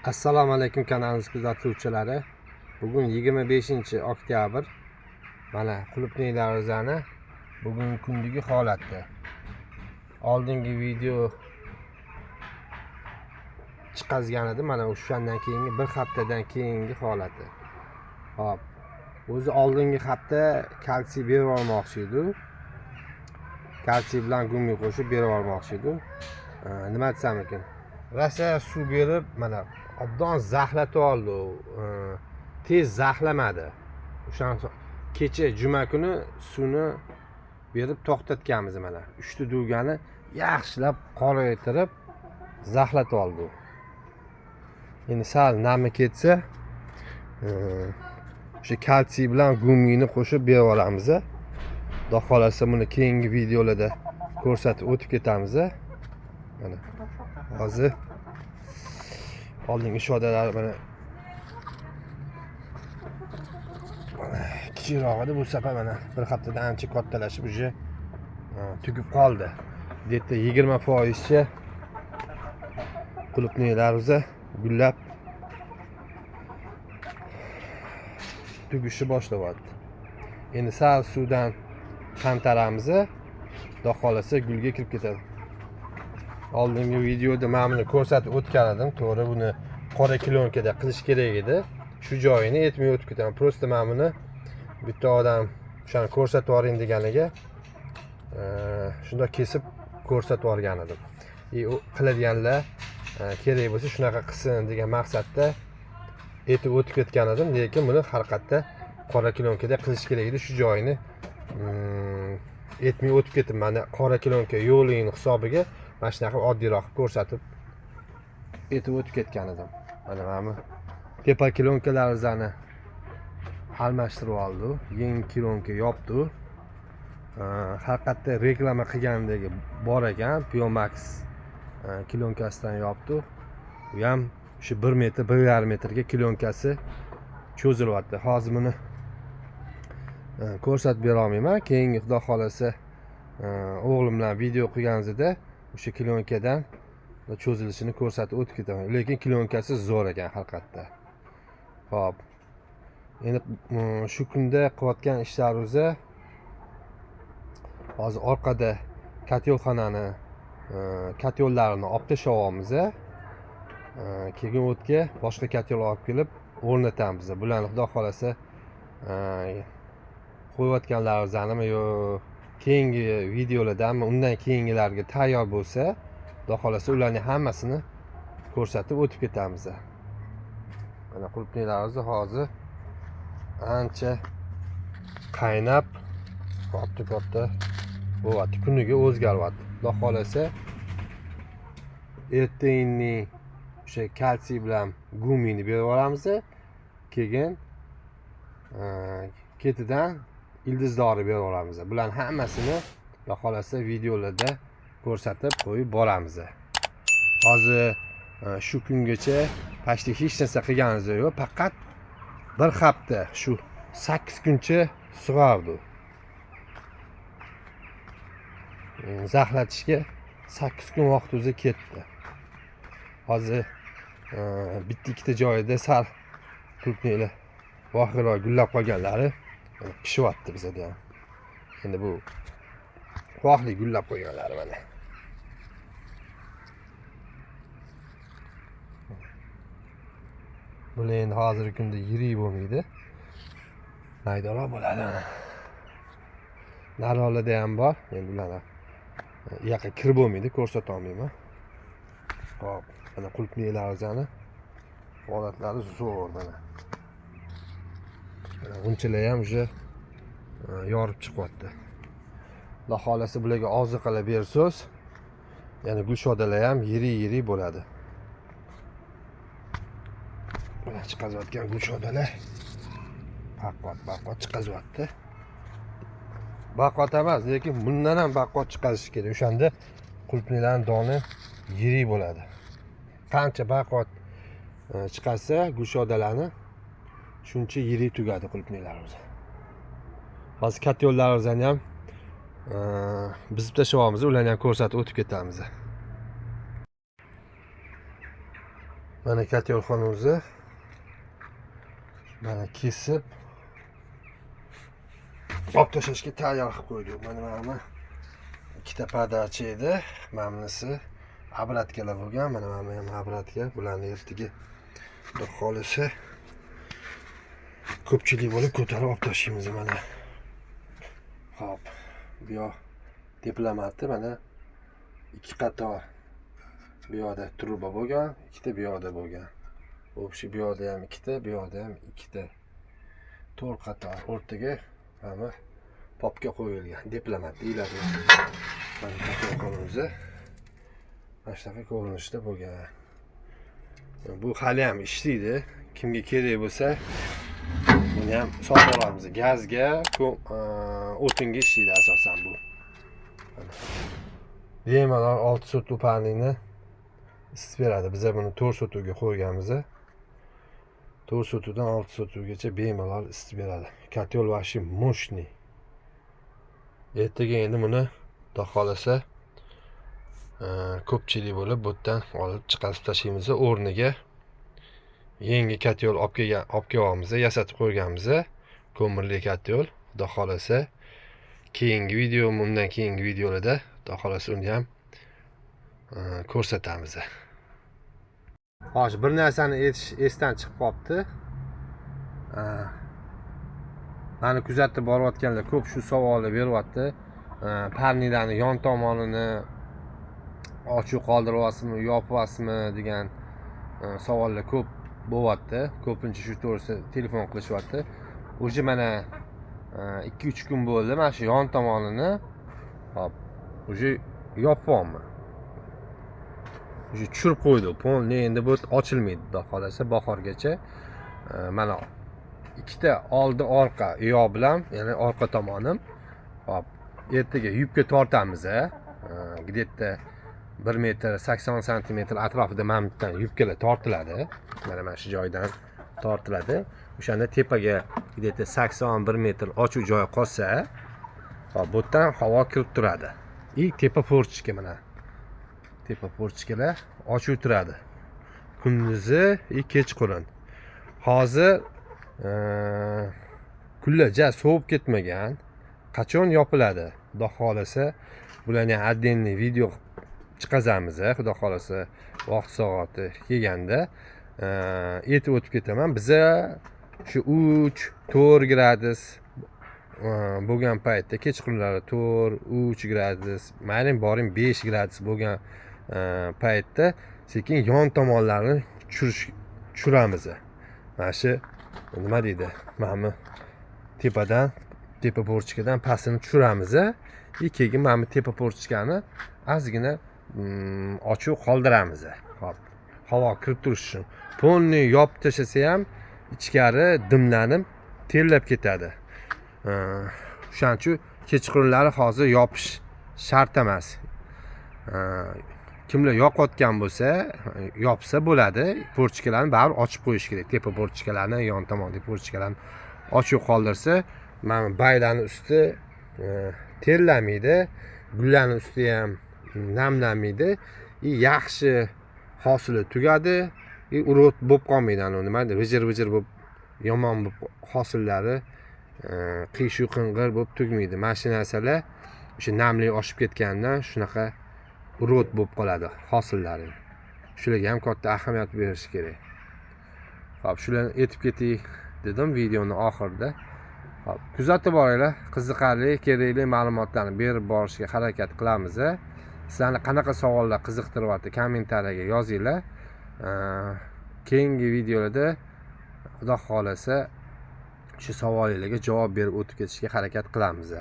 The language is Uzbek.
Assalomu alaykum kanalimiz kuzatuvchilari. Bugun 25 oktyabr. Mana qulupnay darvozani bugungi kundagi holati. Oldingi video chiqazgan edi, mana o'shandan keyingi bir haftadan keyingi holati. Xo'p, o'zi oldingi hafta kalsiy berib yubormoqchi edi. Kalsiy bilan gumga qo'shib berib yubormoqchi edi. Nima desam ekan? Rosa suv berib, mana obdon zaxlatib oldi u. Tez zaxlamadi. O'shan kecha juma kuni suvni berib to'xtatganmiz mana. Uchta dugani yaxshilab qoraytirib zaxlatib oldi u. Endi sal nami ketsa, o'sha kalsiy bilan gumini qo'shib berib olamiz. Xudo xohlasa buni keyingi videolarda ko'rsatib o'tib ketamiz. Mana hozir oldingi shodalar mana kichikroq edi, bu safar mana bir haftada ancha kattalashib уже tugib qoldi. Где-то 20%cha qulupnaylar o'zi gullab tugishni boshlayapti. Endi sal suvdan qantaramiz, xudo xohlasa gulga kirib ketadi. Oldingi videoda mana buni ko'rsatib o'tgan edim. To'g'ri, buni qora klonkada qilish kerak edi. Shu joyini aytmay o'tib ketaman. Просто mana buni bitta odam o'shani ko'rsatib yuboring deganiga shundoq kesib ko'rsatib yuborgan edim. И u qiladiganlar kerak bo'lsa shunaqa qilsin degan maqsadda aytib o'tib ketgan edim, lekin buni haqiqatda qora klonkada qilish kerak edi. Shu joyini aytmay o'tib ketdim. Mana qora klonka yo'qligini hisobiga mana shunaqa oddiyroq qilib ko'rsatib aytib o'tib ketgan edim. Mana bu tepa klonkalarimizni almashtirib oldi, yangi klonka yopdi. Haqiqatda reklama qilgandagi bor ekan, Piomax klonkasidan yopdi. U ham o'sha 1 metr, 1,5 metrga klonkasi cho'zilyapti. Hozir buni ko'rsatib bera olmayman. Keyingi xudo xohlasa o'g'lim bilan video qilganimizda o'sha klonkadan cho'zilishini ko'rsatib o'tib ketaman. Lekin klonkasi zo'r ekan haqiqatda. Xo'p. Endi shu kunda qilayotgan ishlarimiz hozir orqada kotelxonani kotellarini olib tashlayapmiz. Keyin o'tga boshqa kotel olib kelib o'rnatamiz. Bularni xudo xohlasa qo'yayotganlarimizni yo keyingi videolardami, undan keyingilarga tayyor bo'lsa, xudo xohlasa ularning hammasini ko'rsatib o'tib ketamiz. Mana qulupnaylarimiz hozir ancha qaynab katta katta bo'lyapti, kuniga o'zgaryapti. Xudo xohlasa ertangi o'sha kalsiy bilan gumini berib yuboramiz. Keyin ketidan ildizdori berib yuboramiz. Bularni hammasini xudo xohlasa videolarda ko'rsatib qo'yib boramiz. Hozir shu kungacha почти hech narsa qilganimiz yo'q, faqat bir hafta shu 8 kuncha sug'ardi. Zaxlatishga 8 kun vaqt o'zi ketdi. Hozir bitta ikkita joyida sal qulupnaylar vohiyroq gullab qolganlari pishyapti bizada ham. Endi bu vohli gullab qo'yganlari mana. Bular endi hozirgi kunda yirik bo'lmaydi. Maydaroq bo'ladi mana. Narolida ham bor. Endi ularni u yoqqa kirib bo'lmaydi, ko'rsata olmayman. Xo'p, mana qulupnaylarimizni holatlari zo'r mana. Mana g'unchalar ham уже yorib chiqyapti. Xudo xohlasa bularga oziqalar bersangiz, ya'ni gulshodalar ham yirik-yirik bo'ladi. Mana chiqazayotgan gulshodalar baquvvat baquvvat chiqazyapti. Baquvvat emas, lekin bundan ham baquvvat chiqazish kerak. O'shanda qulupnaylarning doni yirik bo'ladi. Qancha baquvvat chiqarsa gulshodalarni, shuncha yirik tugadi qulupnaylarimiz. Hozir katta yo'llarimizni ham buzib tashlayapmiz, ularni ham ko'rsatib o'tib ketamiz. Mana котёл xonamizni mana kesib olib tashlashga tayyor qilib qo'ydik. Mana ikkita подача edi. Mana bunisi обратка lar bo'lgan. Mana bu ham обратка. Bularni ertaga, Xudo xohlasa, ko'pchilik bo'lib ko'tarib olib tashlaymiz mana. Xo'p, bu yoq тепломат i, mana ikki qator bu yoqda truba bo'lgan, ikkita bu yoqda bo'lgan. Общий bu yoqda ham ikkita, bu yoqda ham ikkita. To'rt qator, o'rtaga mana попка qo'yilgan. Тепломат deyiladi. Mana котёл mana shunaqa ko'rinishda bo'lgan. Bu hali ham ishlaydi. Kimga kerak bo'lsa, buni ham sotib olamiz. Gazga, o'tinga ishlaydi asosan bu. Bemalol 6 сотув парник ni isitib beradi. Biza buni 4 сотув ga qo'yganmiz. 4 сотув dan 6 сотув gacha bemalol isitib beradi. Котёл вообще мощный. Ertaga endi buni, Xudo xohlasa, ko'pchilik bo'lib bu yerdan olib chiqarib tashlaymiz. O'rniga yangi котёл olib kelgan, olib kelyapmiz, yasatib qo'yganmiz. Ko'mirli котёл. Xudo xohlasa, keyingi video, bundan keyingi videolarda, Xudo xohlasa, uni ham ko'rsatamiz. Xo'sh, bir narsani aytish esdan chiqib qolibdi. Mani kuzatib borayotganlar ko'p shu savolni beryapti. Парник larni yon tomonini ochiq qoldiryapsizmi, yopyapsizmi degan savollar ko'p bo'lyapti. Ko'pincha shu to'g'risida telefon qilishyapti. Уже mana 2-3 kun bo'ldi, mana shu yon tomonini, hop, уже yopyapman. Уже tushirib qo'ydik. Полный endi bu ochilmaydi, Xudo xohlasa, bahorgacha. Mana ikkita oldi, orqa u yoq bilan, ya'ni orqa tomonim. Hop, ertaga yubka tortamiz, a. Где-то 1 metr 80 santimetr atrofida mana bu yerdan yubkalar tortiladi. Mana shu joydan tortiladi. O'shanda tepaga где-то 81 metr ochiq joy qolsa, hop, bu yerdan havo kirib turadi. И tepa форточка, mana. Tepa форточка lar ochiq turadi. Kunduzi и kechqurun. Hozir kunlar ja sovib ketmagan. Qachon yopiladi? Xudo xohlasa, bularni ham отдельный video chiqazamiz, Xudo xohlasa, vaqt soati kelganda aytib o'tib ketaman. Biza shu 3 4 gradus bo'lgan paytda, kechqurunlari 4 3 gradus, mayli, boring 5 gradus bo'lgan paytda sekin yon tomonlarini tushiramiz. Mana shu, nima deydi, mana bu tepadan, tepa форточка dan pastini tushiramiz и keyin mana bu tepa форточка ni ozgina ochiq qoldiramiz. Hop, havo kirib turishi uchun. Полный yopib tashlasa ham ichkari dimlanib, terlab ketadi. O'shaning uchun kechqurunlari hozir yopish shart emas. Kimlar yoqayotgan bo'lsa, yopsa bo'ladi. Форточка larni baribir ochib qo'yish kerak. Tepa форточка larni, yon tomondagi форточка larni ochiq qoldirsa, mana baylarni usti terlamaydi, gullarni usti ham namlanmaydi и yaxshi hosili tugadi и урод bo'lib qolmaydi. Anavi, nima deydi, vijir vijir bo'lib, yomon bo'lib, hosillari qiyshuv qing'ir bo'lib tugmaydi. Mana shu narsalar o'sha namlik oshib ketganidan shunaqa урод bo'lib qoladi hosillari. Shularga ham katta ahamiyat berish kerak. Ho'p, shularni aytib ketay dedim videoni oxirida. Hop, kuzatib boringlar, qiziqarli, kerakli ma'lumotlarni berib borishga harakat qilamiz. Sizlarni qanaqa savollar qiziqtiryapti, kommentariyaga yozinglar. Keyingi videolarda, Xudo xohlasa, shu savolinglarga javob berib o'tib ketishga harakat qilamiz.